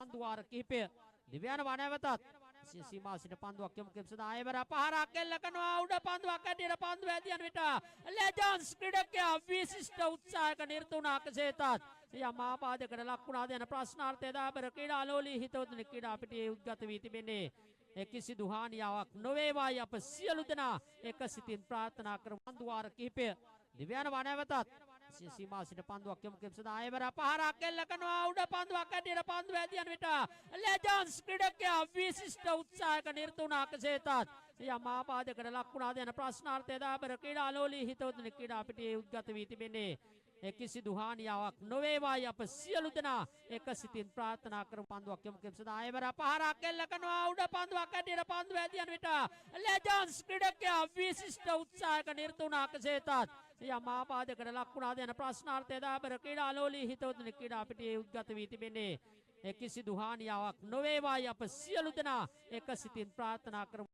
පන්දු වාර කිහිපය දිවයනවා. නැවතත් සීමා සිට පන්දුවක් යොමු කිරීම සඳහා ආයෙවර පහරක් එල්ල කරනවා. උඩ පන්දුවක් ඇටියට පන්දු ඇදියන විට ලෙජන්ඩ්ස් ක්‍රීඩකයා විශිෂ්ට උත්සාහයක නිරත වුණා. කෙසේතත් යම් ආබාධයකට ලක් වුණාද යන ප්‍රශ්නාර්ථය දාබර ක්‍රීඩා ලෝලී හිතවතුනි, ක්‍රීඩා පිටියේ උද්ගත වී තිබෙන්නේ. ඒ කිසිදු හානියාවක් නොවේවායි අප සියලු දෙනා එක සිතින් ප්‍රාර්ථනා කරමු. පන්දු වාර කිහිපය දිවයනවා. නැවතත් සීමා සිට පන්දුවක් යොමු කිරීම සඳහා ආයෙවර පහරක් එල්ල කරනවා. උඩ පන්දුවක් ඇටියට පන්දු ඇදියන විට ලෙජන්ඩ්ස් ක්‍රීඩකයා විශිෂ්ට උත්සාහයක නිරත වුණා. කෙසේතත් යම් ආබාධයකට ලක් වුණාද යන ප්‍රශ්නාර්ථය දාබර ක්‍රීඩා ලෝලී හිතවතුනි, ක්‍රීඩා පිටියේ උද්ගත වී තිබෙන්නේ. ඒ කිසිදු හානියාවක් නොවේවායි අප සියලු දෙනා එක සිතින් ප්‍රාර්ථනා කරමු. පන්දුවක් යොමු කිරීම සඳහා ආයෙවර පහරක් එල්ල කරනවා. උඩ පන්දුවක් ඇටියට පන්දු ඇදියන විට ලෙජන්ඩ්ස් ක්‍රීඩකයා විශිෂ්ට උත්සාහයක නිරත වුණා. කෙසේතත් යම් ආබාධයකට ලක් වුණාද යන ප්‍රශ්නාර්ථය දාබර ක්‍රීඩා ලෝලී හිතවතුනි, ක්‍රීඩා පිටියේ උද්ගත වී තිබෙන්නේ. ඒ කිසිදු හානියාවක් නොවේවායි අප සියලු දෙනා එක සිතින් ප්‍රාර්ථනා කරමු.